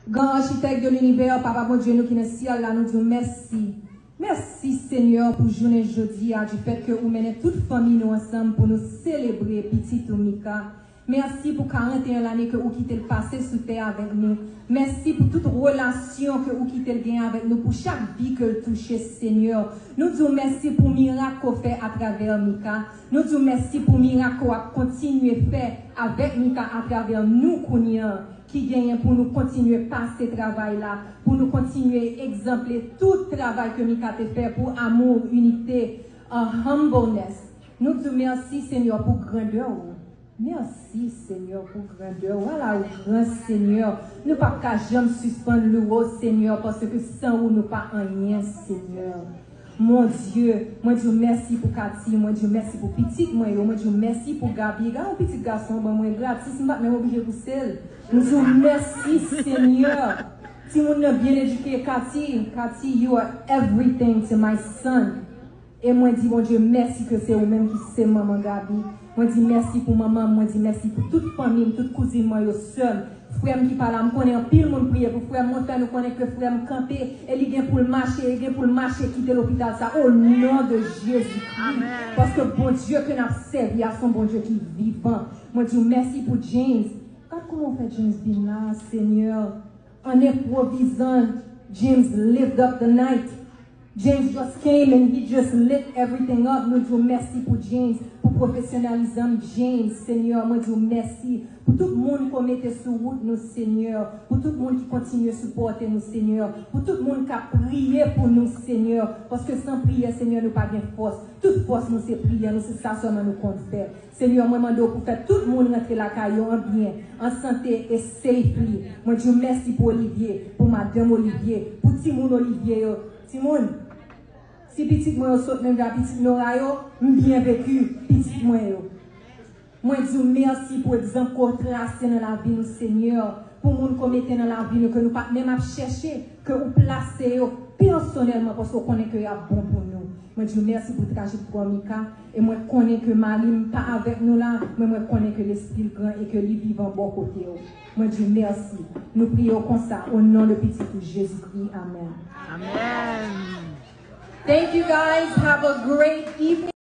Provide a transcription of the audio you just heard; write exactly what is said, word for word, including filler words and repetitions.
Gran Architecte de l'univers, Papa Bondye nou ki nan syèl la, nou di w mèsi. Mèsi, Senyè, pou jounen jodi a, du fait ke ou mennen tout fanmi nou ansanm pou nou selebre pitit ou Mika. Mèsi pou karant e en lane ke ou kite l pase sou tè avèk nou. Mèsi pou tout relasyon ke ou kite l gen avèk nou, pou chak vi ke l touche, Senyè. Nou di w mèsi pou mirak ke w fè atravè Mika. Nou di w mèsi pou mirak ke w ap kontinye fè avèk Mika atravè nou kounye a, ki genyen pou nou kontinye pase travay la, pou nou kontinye egzanple tout travay ke Mika te fè pou amou, inite, uh, humbleness. Nou di w mèsi, Senyè, pou grandè w. Mèsi, Senyè, pou grandè w. Ala ou gran, Senyè. Nou p ap ka janm sispann louwe w, Senyè, paske san ou nou pa anyen, Senyè. Mon Dye, mwen di w mèsi pou Kati, mwen di w mèsi pou pitit mwen yo, mwen di w mèsi pou Gabi. Gade yon pitit gason ban mwen gratis, m pa t menm oblije pouse l. M di w mèsi, Senyè. Timoun nan byen edike, Kati. Kati, you are everything to my son. E mwen di Bondye mèsi ke se ou menm ki se manman Gabi. Mwen di mèsi pou manman m, mwen di mèsi pou tout fanmi m, tout kouzin mwen yo, sè m, frè m ki pa la. M konnen anpil moun priye pou frè m, mwen fè nou konnen ke frè m kanpe e li gen pou l mache, e gen pou l mache kite lopital sa, o non de Jezikri. Paske Bondye ke n ap sèvi a se yon Bondye ki vivan. Mwen di w mèsi pou James. Gad kòman w fè James vin la, Senyè. An enpwovizan, James lift up the night. James just came and he just lit everything up. Nou di w mèsi pou James, pou pwofesyonalizm James, Senyè. Mwen di w mèsi pou tout moun ke w mete sou wout nou, Senyè. Pou tout moun ki kontinye sipòte nou, Senyè. Pou tout moun k ap priye pou nou, Senyè. Paske san priyè, Senyè, nou pa gen fòs. Tout fòs nou se priyè, nou se sa sèlman nou konn fè. Senyè, mwen mande w pou fè tout moun rantre lakay yo an byen, an sante e safely. Mwen di w mèsi pou Olivier, pou madanm Olivier, pou timoun Olivier yo. Timoun, si pitit mwen yo sot menm jan a pitit Nora yo, m byen veki pitit mwen yo. Mwen di w mèsi pou egzanp ke w trase nan lavi nou, Senyè, pou moun ke w mete nan lavi nou, ke nou pa t menm ap chèche, ke ou plase yo pèsonèlman, paske w konnen ke y ap bon pou nou. Mwen di w mèsi pou trajektwa Mika, e mwen konnen ke mari m pa avèk nou la, men mwen konnen ke lespri l gran e ke li vivan bò kote w. Mwen di w mèsi. Nou priye w konsa, o non de pitit ou Jezikri. Amèn. Amèn. Thank you guys. Have a great evening.